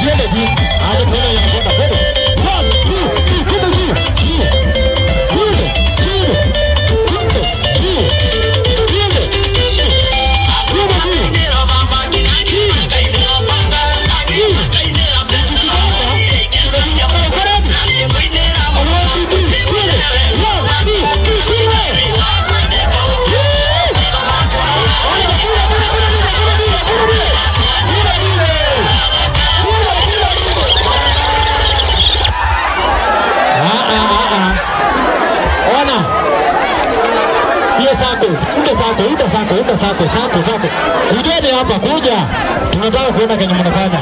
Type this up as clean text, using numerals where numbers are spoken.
Usiende juu. Acha tuone inakwenda. Twende. 1 2 3 kwenda juu. Juu. Twende. Chini. Twende. Juu. Twende. Twende juu. Chini. Chini. Sako, sako, sako. Kujeni hapa, kuja. Tunataka kuona kenye mnafanya.